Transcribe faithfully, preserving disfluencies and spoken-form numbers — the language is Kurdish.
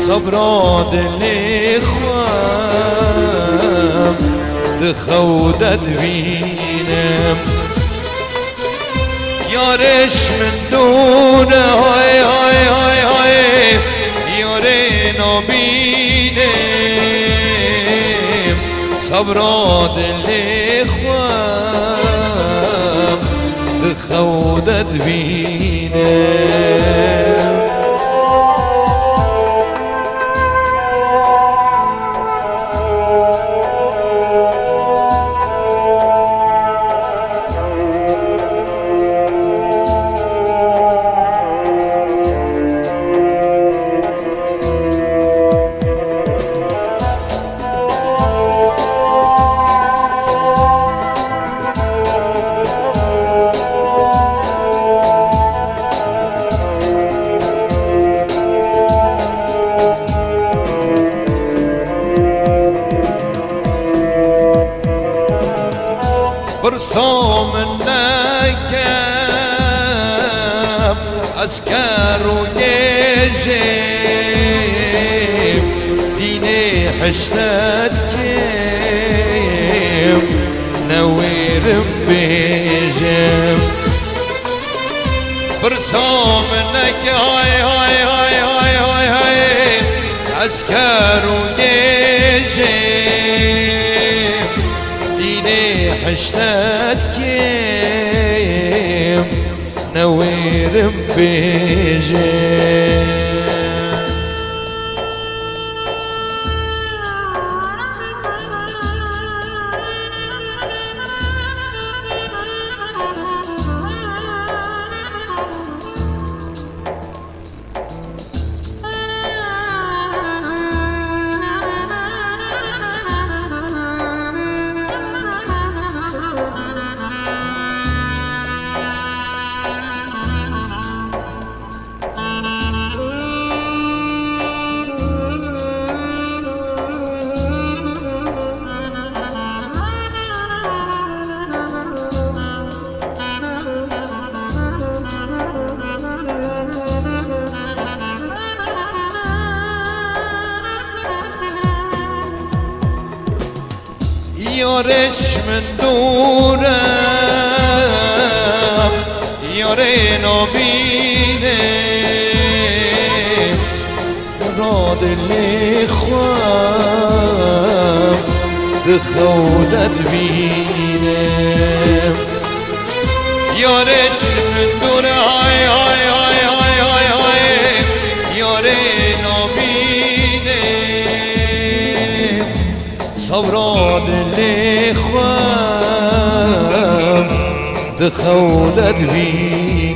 Sebra dilê xwe di xew de dibînim. Yarê ji min dûr e, hay, hay, hay, hay, yarê nabînim. Sebra dilê xwe di xew de dibînim. Pirsa min neke, ez ker û gêjê, dînê hişte dikim, newêrim bêjim. Pirsa min neke, hay, hay, hay, hay, hay, hay, ez ker û gêjê, dînê hişte dikim, newêrim bêjim. Yarê ji min dûr e, yarê nabînim. Ra dilê xwe di xew de dibînim. Yarê ji min dûr e, hay, hay, hay, hay, hay, hay, yarê nabînim. Sebra dilê xwe di xew de dibînim.